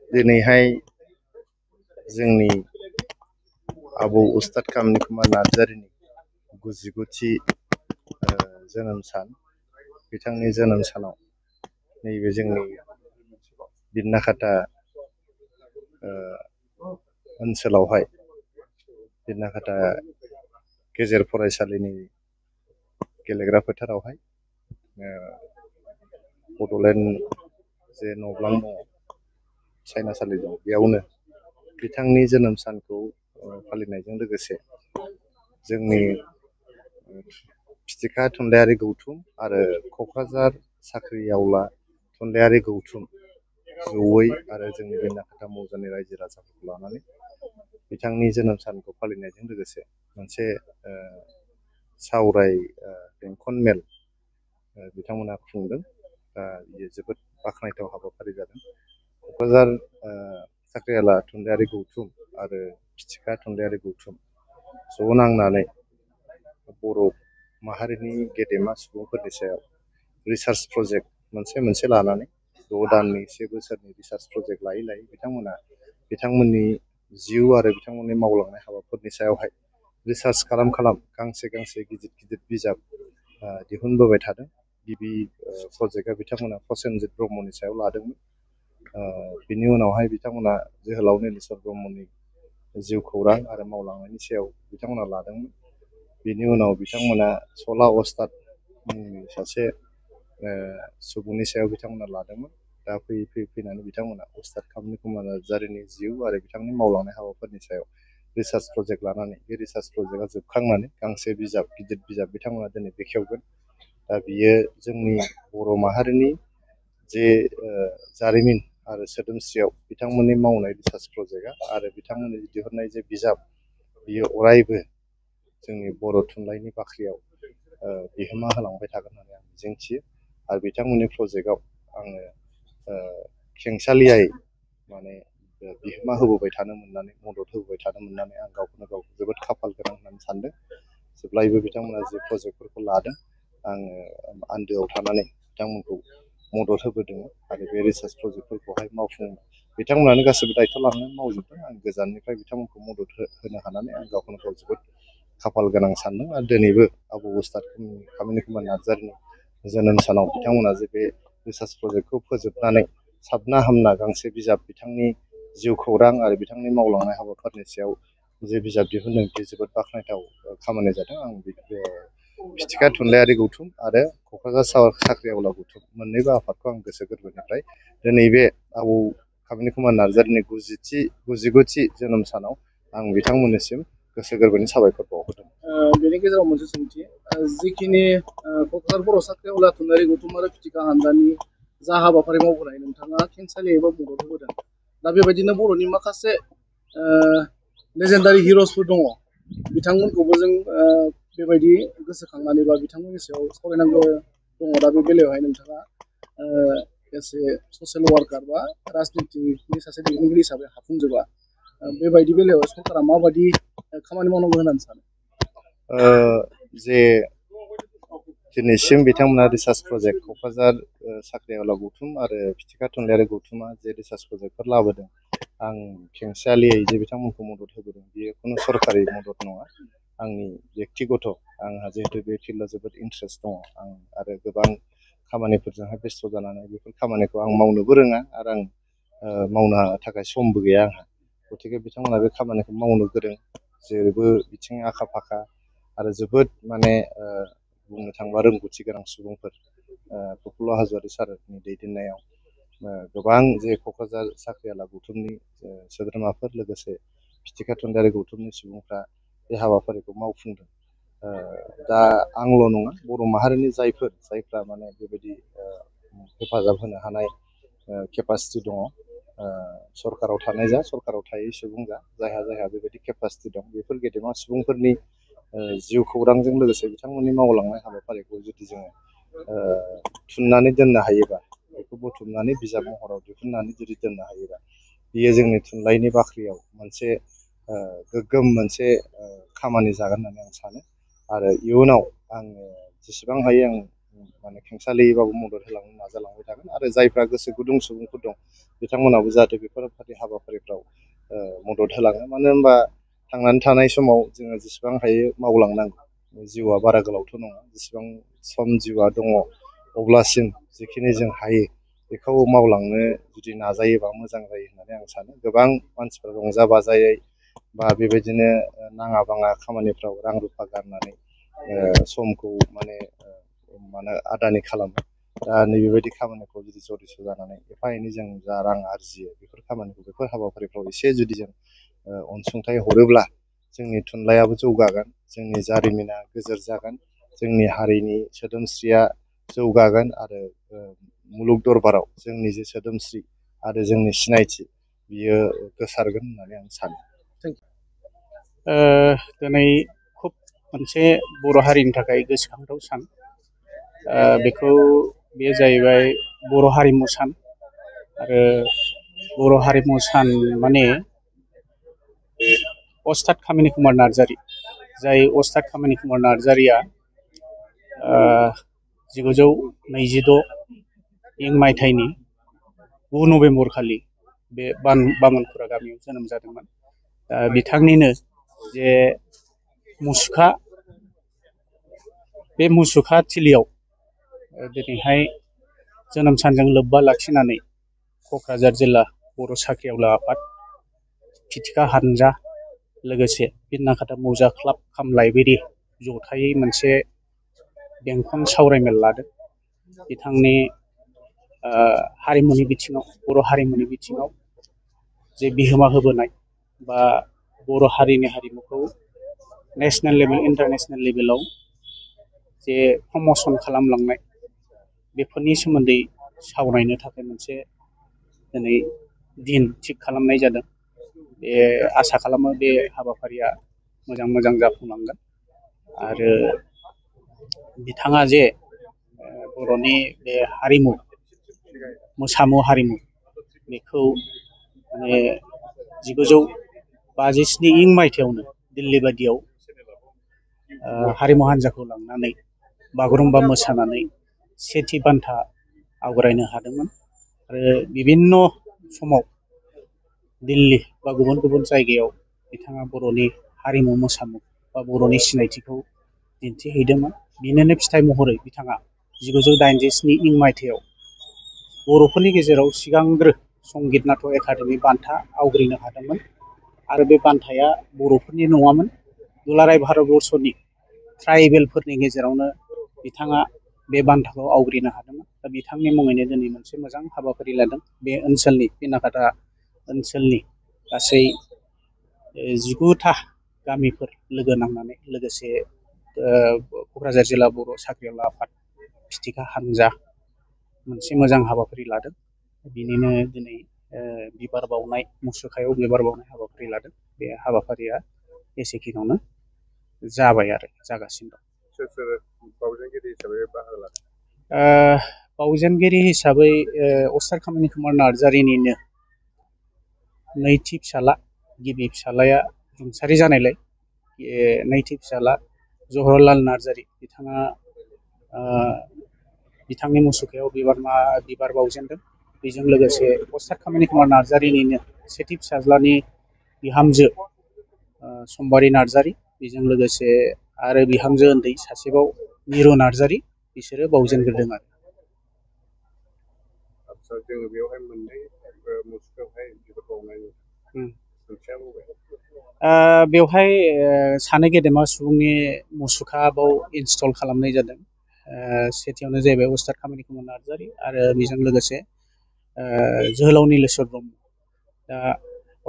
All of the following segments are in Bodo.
दिनैहाय जोंनि आबौ उस्ताद कामनि कुमार नार्जारिनि 99थि जोनोम सान बिथांनि जोनोम सानाव नैबे जोंनि बिरनाखाता ओनसोलावहाय बिरनाखाता गेजेर फरायसालिनि गेलेग्रा फोथारावहाय बड'लेण्ड जे न'ब्लां दङ सायनासालि दं बेयावनो बिथांनि जोनोम सानखौ फालिनायजों लोगोसे जोंनि फिथिखा थुनलाइयारि गौथुम आरो क'क्राझार साख्रिआवला थुनलाइयारि गौथुम जयै आरो जोंनि बिरनाखाता मौजानि रायजो राजाफोरखौ लानानै बिथांनि जोनोम सानखौ फालिनायजों लोगोसे मोनसे सावराय बेंखन मेल बिथांमोना खुंदों। बियो जोबोद बाख्नायथाव हाबाफारि जादों। क'क्राझार साख्रिआवला थुनलाइयारि गौथुम आरो फिथिखा थुनलाइयारि गौथुम ज' नांनानै बर' माहारिनि गेदेमा सुबुंफोरनि सायाव रिसार्च प्रजेक्ट मोनसे लानानै 6 दाननि 1 बोसोरनि रिसार्च प्रजेक्ट लायै बिथांमोननि जिउ आरो बिथांमोननि मावलांनाय हाबाफोरनि सायावहाय रिसार्च खालाम गांसे गिदिर बिजाब दिहुनबोबाय थादों। गिबि प्रजेक्टआ बिथांमोना प्रसेनजित ब्रह्मनि सायाव लादोंमोन। बिनि उनावहाय बिथांमोना जोहोलाव नीलेश्वर ब्रह्मनि जिउ खौरां आरो मावलांनायनि सायाव बिथांमोना लादोंमोन। बिनि उनाव बिथांमोना सला उस्ताद मुंनि सासे सुबुंनि सायाव बिथांमोना लादोंमोन। दा फैनानै बिथांमोना उस्ताद कामनि कुमार नार्जारिनि जिउ आरो बिथांनि मावलांनाय हाबाफोरनि सायाव रिसार्च प्रजेक्ट लानानै बे रिसार्च प्रजेक्टआ जोबखांनानै गांसे गिदिर बिजाब बिथांमोना दिनै बेखेवगोन। दा बियो जोंनि बर' माहारिनि जे जारिमिन आरो सोदोमस्रियाव बिथांमोननि मावनाय रिसार्च प्रजेक्टआ आरो बिथांमोननि दिहुननाय जे बिजाब बियो अरायबो जोंनि बर' थुनलाइनि बाख्रियाव बिहोमा होलांबाय थागोन होननानै आं मिजिंथियो। आरो बिथांमोननि प्रजेक्टआव आङो खेंसालियायै माने बिहोमा होबोबाय थानो मोननानै मदद होबोबाय थानो मोननानै आं गावखौनो गाव जोबोद खाफाल गोनां होननानै सानदों। जेब्लायबो बिथांमोना जे प्रजेक्टफोरखौ लादों आङो आन्दोआव थानानै बिथांमोनखौ मदद होबोदों आरो बे रिसार्च प्रजेक्टफोरखौहाय मावफुं बिथांमोनानो गासिबो दायथ' लानानै मावजोबदों। आं गोजाननिफ्राय बिथांमोनखौ मदद होनो हानानै आं गावखौनो गाव जोबोद खाफाल गोनां सानदों। आरो दिनैबो आबौ उस्ताद कामिनि कुमार नार्जारिनि जोनोम सानाव बिथांमोना जे बे रिसार्च प्रजेक्टखौ फोजोबनानै साबना हामना गांसे बिजाब बिथांनि जिउ खौरां आरो बिथांनि मावलांनाय हाबाफारिनि सायाव जे बिजाब दिहुनदों बे जोबोद बाख्नायथाव खामानि जादों। आं फिथिखा थुनलाइयारि गौथुम आरो क'क्राझार साख्रिआवला गौथुम मोननैबो आफादखौ आं गोसो गोरबोनिफ्राय दिनै बे आबौ कामिनि कुमार नार्जारिनि 99थि जोनोम सानाव आं बिथांमोननिसिम गोसो गोरबोनि साबायखर बावहरदों। बेनि गेजेराव मोनसे सोंथि जिखिनि क'क्राझार बर' साख्रिआवला थुनलाइयारि गौथुम आरो फिथिखा हानजानि जा हाबाफारि मावबोनाय नोंथाङा खेंसालियायै एबा मदद होबोदों। दा बेबायदिनो बर'नि माखासे लेजेन्डारि हिर'सफोर दङ। बिथांमोनखौबो जों बेबायदि गोसोखांनानै बा बिथांमोननि सायाव सावरायनांगौ दङ। दा बे बेलायावहाय नोंथाङा एसे ससियेल वार्कार बा राजनितिनि सासे दैदेनगिरि हिसाबै हाबफुंजोबा बेबायदि बेलायाव सरकारा माबायदि खामानि मावनांगौ होननानै सानो? जे दिनैसिम बिथांमोना रिसार्च प्रजेक्ट क'क्राझार साख्रिआवला गौथुम आरो फिथिखा थुनलाइयारि गौथुमा जे रिसार्च प्रजेक्टफोर लाबोदों आं खेंसालियै जे बिथांमोनखौ मदद होबोदों बेयो खुनु सरकारि मदद नङा। आंनि बेक्तिगत आंहा जिहेतु बे फिल्डआव जोबोद इन्ट्रेस्ट दङ। आं आरो गोबां खामानिफोरजोंहाय बेस्थ' जानानै बेफोर खामानिखौ आं मावनोबो रोङा आरो आं मावनो थाखाय समबो गैया आंहा। गतिके बिथांमोना बे खामानिखौ मावनो गोरों जेरैबो बिथिं आखा फाखा आरो जोबोद माने बुंनो थाङोबा रोंगौथि गोनां सुबुंफोर। प्रफुल्ल' हाज'वारि सारनि दैदेननायाव गोबां जे क'क्राझार साख्रिआवला गौथुमनि सोद्रोमाफोर लोगोसे फिथिखा थुनलाइयारि गौथुमनि सुबुंफ्रा बे हाबाफारिखौ मावफुंदों। दा आंल' नङा बर' माहारिनि जायफ्रा माने बेबायदि हेफाजाब होनो हानाय केपासिटि दङ। सरकाराव थानाय जा सरकाराव थायै सुबुं जा जायहा बेबायदि केपासिटि दं बेफोर गेदेमा सुबुंफोरनि जिउ खौरांजों लोगोसे बिथांमोननि मावलांनाय हाबाफारिखौ जुदि जोङो थुननानै दोननो हायोबा बेखौ बुथुमनानै बिजाब महराव दिहुननानै जुदि दोननो हायोबा बियो जोंनि थुनलाइनि बाख्रियाव मोनसे गोग्गोम मोनसे खामानि जागोन होननानै आं सानो। आरो इयुनाव आङो जेसेबां हायो आं माने खेंसालियैबाबो मदद होलांनो नाजालांबाय थागोन। आरो जायफ्रा गोसो गुदुं सुबुंफोर दं बिथांमोनाबो जाहाथे बेफोरबायदि हाबाफारिफ्राव मदद होलाङो। मानो होनबा थांनानै थानाय समाव जोङो जेसेबां हायो मावलांनांगौ। जिउआ बारा गोलावथ' नङा, जेसेबां सम जिउआ दङ अब्लासिम जिखिनि जों हायो बेखौ मावलांनो जुदि नाजायोबा मोजां जायो होननानै आं सानो। गोबां मानसिफ्रा रंजा बाजायै बा बेबायदिनो नाङा बाङा खामानिफ्राव रां रुफा गारनानै समखौ माने आदानि खालामो। दा नैबेबायदि खामानिखौ जुदि जडिस' जानानै एफा एनै जों जा रां आरजियो बेफोर खामानिखौ बेफोर हाबाफारिफ्राव एसे जुदि जों अनसुंथाइ हरोब्ला जोंनि थुनलाइयाबो जौगागोन, जोंनि जारिमिना गोजोर जागोन, जोंनि हारिनि सोदोमस्रिया जौगागोन आरो मुलुग दरबाराव जोंनि जे सोदोमस्रि आरो जोंनि सिनायथि बियो गोसारगोन होननानै आं सानो। दिनै खुब मोनसे बर' हारिनि थाखाय गोसोखांथाव सान। बेयो जाहैबाय बर' हारिमु सान। आरो बर' हारिमु सान माने अस्ताद कामिनि कुमार नार्जारि, जाय अस्ताद कामिनि कुमार नार्जारिया 1926 इं मायथाइनि 9 नभेम्बर खालि बे बामोनखुरा गामियाव जोनोम जादोंमोन। बिथांनिनो जे मुसुखा, बे मुसुखा थिलियाव दिनैहाय जोनोम सानजों लोब्बा लाखिनानै क'क्राझार जिल्ला बर' साख्रि आवला आफाद, फिथिखा हानजा, लोगोसे बिरनाखाता मौजा क्लाब काम लाइब्रेरि जथायै मोनसे बेंखन सावरायमेल लादों। बिथांनि हारिमुनि बिथिङाव, बर' हारिमुनि बिथिङाव जे बिहोमा होबोनाय बा बर' हारिनि हारिमुखौ नेसनेल लेभेल, इन्टारनेसनेल लेभेलाव जे प्रमसन खालामलांनाय, बेफोरनि सोमोन्दै सावरायनो थाखाय मोनसे दिनै दिन थिग खालामनाय जादों। बे आसा खालामो बे हाबाफारिया मोजां जाफुंलांगोन। आरो बिथाङा जे बर'नि बे हारिमु, मोसामु हारिमु, बेखौ माने 1957 इं मायथाइयावनो दिल्ली बादियाव हारिमु हान्जाखौ लांनानै बागुरुम्बा मोसानानै सेथि बान्था आवग्रायनो हादोंमोन। आरो बिभिन्न समाव दिल्ली बा गुबुन गुबुन जायगायाव बिथाङा बर'नि हारिमु मोसामु बा बर'नि सिनायथिखौ दिन्थिहैदोंमोन। बिनिनो फिथाइ महरै बिथाङा 1987 इं मायथाइयाव बर'फोरनि गेजेराव सिगांग्रो संगित नाटक एकाडेमि बान्था आवग्रिनो हादोंमोन। आरो बे बान्थाया बर'फोरनि नङामोन, दुलाराय भारतबर्षनि ट्राइबेलफोरनि गेजेरावनो बिथाङा बे बान्थाखौ आवग्रिनो हादोंमोन। दा बिथांनि मुङैनो दिनै मोनसे मोजां हाबाफारि लादों। बे ओनसोलनि बिरनाखाता ओनसोलनि गासै 19था गामिफोर लोगो नांनानै, लोगोसे क'क्राझार जिल्ला बर' साख्रि आवला आफाद, फिथिखा हानजा मोनसे मोजां हाबाफारि लादों। बिनिनो दिनै बिबार बावनाय, मुसुखायाव बिबार बावनाय हाबाफारि लादों। बे हाबाफारिया एसेखिनियावनो जाबाय आरो जागासिनो दं। सोर बावजेनगिरि हिसाबै बाहागो लादों? बावजेनगिरि हिसाबै अस्ताद कामिनि कुमार नार्जारिनिनो नैथि फिसाला, गिबि फिसालाया रुंसारि जानायलाय नैथि फिसाला जहरलाल नार्जारि बिथाङा बिथांनि मुसुखायाव बिबार बावजेनदों। बेजों लोगोसे अस्ताद कामिनि कुमार नार्जारिनिनो सेथि फिसाज्लानि बिहामजो सम्बारि नार्जारि, बेजों लोगोसे आरो बिहामजो उन्दै सासेबाव मिरु नार्जारि, बिसोरो बावजेनग्रोदों आरो। आदसा, जोङो बेवहाय मोननै मुसुखायावहाय बिबार बावनाय ओंथिया बबे? बेवहाय सानै गेदेमा सुबुंनि मुसुखा बाव इनस्टल खालामनाय जादों। सेथियावनो जाहैबाय अस्ताद कामिनि कुमार नार्जारि आरो बेजों लोगोसे जोहोलाव नीलेश्वर ब्रह्म। दा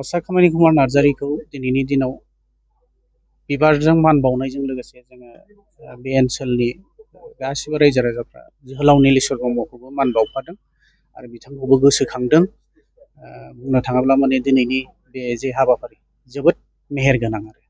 अस्ताद कामिनि कुमार नार्जारिखौ दिनैनि दिनाव बिबारजों मान बावनायजों लोगोसे जोङो बे ओनसोलनि गासिबो रायजो राजाफ्रा जोहोलाव नीलेश्वर ब्रह्मखौबो मान बावफादों आरो बिथांखौबो गोसोखांदों। बुंनो थाङोब्ला माने दिनैनि बे जे हाबाफारि जोबोद मेहेर गोनां आरो।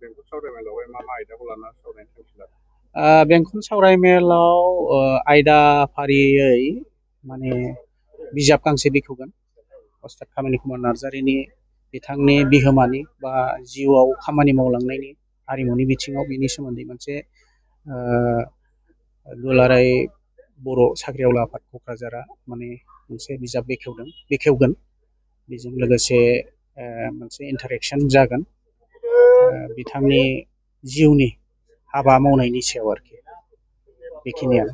बेंखन सावरायमेलावहाय मा आयदाखौ लानानै सावरायनो थांखि लादों? बेंखन सावरायमेलाव आयदाफारियै माने बिजाब गांसे बेखेवगोन अस्ताद कामिनि कुमार नार्जारिनि, बिथांनि बिहोमानि बा जिउआव खामानि मावलांनायनि, हारिमुनि बिथिङाव बिनि सोमोन्दै मोनसे दुलाराय बर' साख्रि आवला आफाद क'क्राझारा माने मोनसे बिजाब बेखेवगोन बेजों लोगोसे मोनसे इन्टारेक्सन जागोन बिथांनि जिउनि हाबा मावनायनि सायाव आरोखि बेखिनियानो।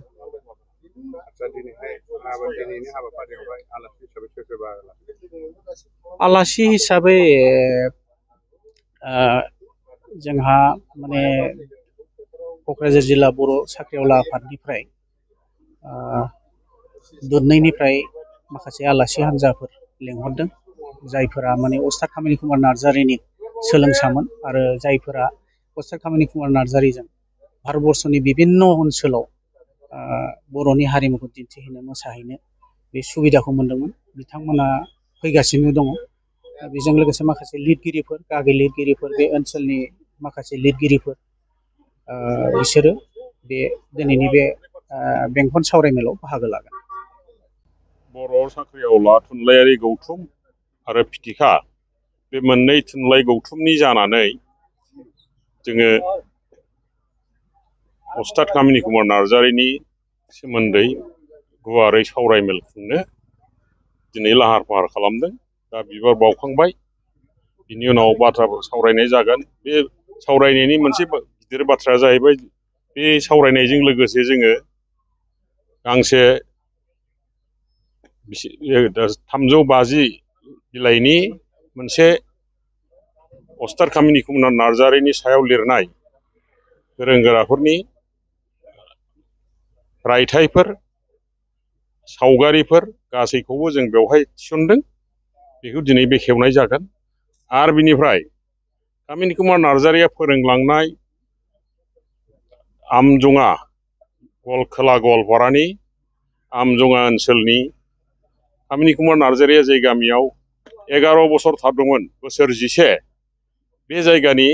आलासि हिसाबै जोंहा माने क'क्राझार जिल्ला बर' साख्रिआवला आफादनिफ्राय दुधनैनिफ्राय माखासे आलासि हान्जाफोर लेंहरदों जायफोरा माने अस्ताद कामिनि कुमार नार्जारिनि सोलोंसामोन आरो जायफोरा अस्ताद कामिनि कुमार नार्जारिजों भारतबर्षनि बिभिन्न ओनसोलाव बर'नि हारिमुखौ दिन्थिहैनो मोसाहैनो बे सुबिदाखौ मोन्दोंमोन बिथांमोना फैगासिनो दङ। बेजों लोगोसे माखासे लिरगिरिफोर गागि लिरगिरिफोर बे ओनसोलनि माखासे लिरगिरिफोर बिसोरो बे दिनैनि बे बेंखन सावरायमेलाव बाहागो लागोन। बर' साख्रिआवला थुनलाइयारि गौथुम आरो फिथिखा बे मोननै थुनलाइ गौथुमनि जानानै जोङो अस्ताद कामिनि कुमार नार्जारिनि सोमोन्दै गुवारै सावरायमेल खुंनो दिनै लाहार फाहार खालामदों। दा बिबार बावखांबाय बिनि उनाव बाथ्राफोर सावरायनाय जागोन। बे सावरायनायनि मोनसे गिदिर बाथ्राया जाहैबाय बे सावरायनायजों लोगोसे जोङो गांसे 350 बिलाइनि मोनसे अस्ताद कामिनि कुमार नार्जारिनि सायाव लिरनाय गोरों गोराफोरनि रायथाइफोर सावगारिफोर गासैखौबो जों बेवहाय थिसनदों बेखौ दिनै बेखेवनाय जागोन। आरो बिनिफ्राय कामिनि कुमार नार्जारिया फोरोंलांनाय आमजङा खोला गवालपारानि आमजङा ओनसोलनि कामिनि कुमार नार्जारिया जाय गामियाव 11 बोसोर थादोंमोन बोसोर 10 बे जायगानि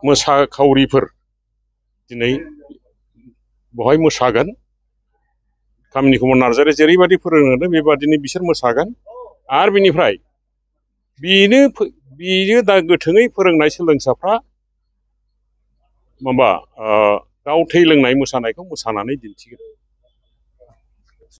मोसाखावरिफोर दिनै बेवहाय मोसागोन। कामिनि कुमार नार्जारिया जेरैबायदि फोरोंलांदों बेबादिनो बिसोर मोसागोन। आरो बिनिफ्राय बेनो दा गोथोङै फोरोंनाय सोलोंसाफ्रा दाउ थै लोंनाय मोसानायखौ मोसानानै दिन्थिगोन।